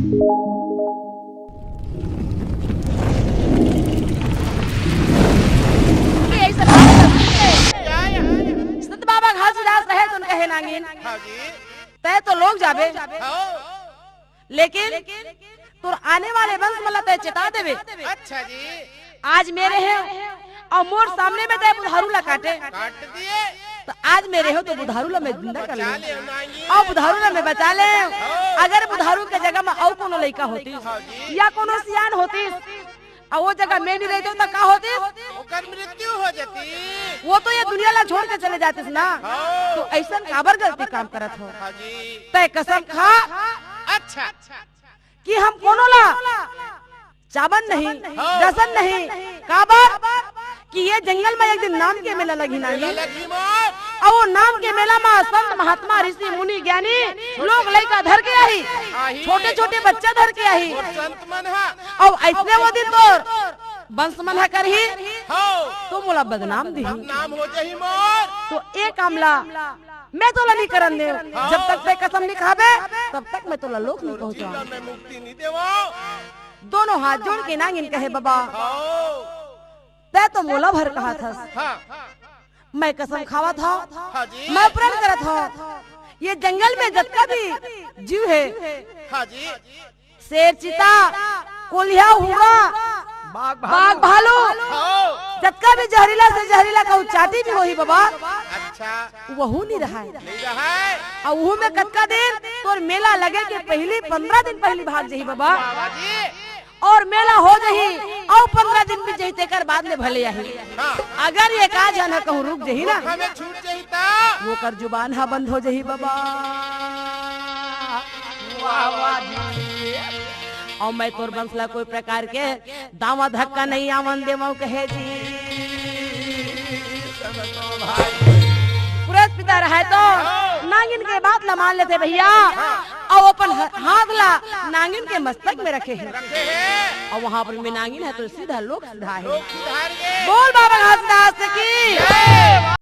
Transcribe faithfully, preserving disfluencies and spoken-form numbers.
यही सब बात करते हैं। संत बाबा घासीदास रहे तो उनका हे नांगिन, हाँ जी। तय तो लोग जाबे, हाँ। लेकिन तोर आने वाले वंश मन ला तय चेता देवे। अच्छा जी। आज मेरे हे अउ मोर सामने में तय बुधारू ला काटे, काट दिए। तो आज मेरे हो तो बुधारू ला मैं जिंदा कर बचा ले। ले नांगिन। अउ बुधारू ला मैं बचा ले। हाँ। अगर बुधारू के जगह में अउ कोनो लइका होतिस, हाँ जी। या कोनो सियान होतिस, अउ वो जगह में नहीं रहते तो का होतिस? ओकर मृत्यु हो जाती। वो तो ये दुनिया ला छोड़ के चले जातिस ना। हाँ। तो ऐसन काबर गलती काम करत हो? हाँ जी। तय कसम खा, अच्छा। कि हम कोनो ला चाबन नहीं, हाँ। डसन नहीं, काबर कि ये जंगल में एक दिन नाम के मेला लगही ना। मेला लगही मार। अउ वो नाम के मेला में संत महात्मा, ऋषि, मुनि, ज्ञानी लोग लइका धर के आही, आही। छोटे छोटे बच्चा धर के आही। मोर संत मन हा। अउ ऐसने वो दिन तोर वंश मन हा करही, हाँ। तो मोला बदनाम दिही। बदनाम हो जाही मोर। तो ए काम ला मैं तोला नहीं करन देव। हाँ। जब तक तय कसम नहीं खाबे, तब तक मैं तोला लोक नहीं पहुंचाऊं। मैं मुक्ति नहीं देवो। दोनों हाथ जोड़ के नांगिन कहे, बाबा, हाँ। तय तो मोला भर कहा थस। हाँ। मैं कसम खावत हव, हाँ जी। मैं प्रण करत हव, ये जंगल में जतका भी जीव हे, हाँ जी। शेर, चीता, कोलिहा, हुआ, बाघ, बाघ, भालू, हाँ। जतका भी जहरीला से जहरीला कहूँ चांटी भी होही बाबा, अच्छा। वहू नहीं रहय। नहीं रहय। अउ वहू में कतका दिन तोर मेला लगे के पहिली, पंद्रह दिन पहिली भाग जाही बाबा। बाबा जी। अउ मेला हो जाही, अउ पंद्रह दिन बीत जाही, तेकर बाद में भले आही। हाँ। अगर ये का झन ह कहूँ रुक जाही ना, हमें छूट जाही ता। ओकर जुबान ह बंद हो जाही बाबा। वाह, वाह जी। अउ मैं तोर वंश ला कोई प्रकार के दावा धक्का नहीं आवन देवंव कहे जी। सुन तो भाई। पुरस पिता रहय तो हाँ। नांगिन के बात ला मान लेथे भैया। हाँ। अउ अपन ह-, हाथ ला नांगिन के मस्तक में रखे हे। रखे हे। अउ वहाँ पर में नांगिन हे तो सीधा लोक सिधाए हे। लोक सिधार के। बोल बाबा घासीदास की। जय।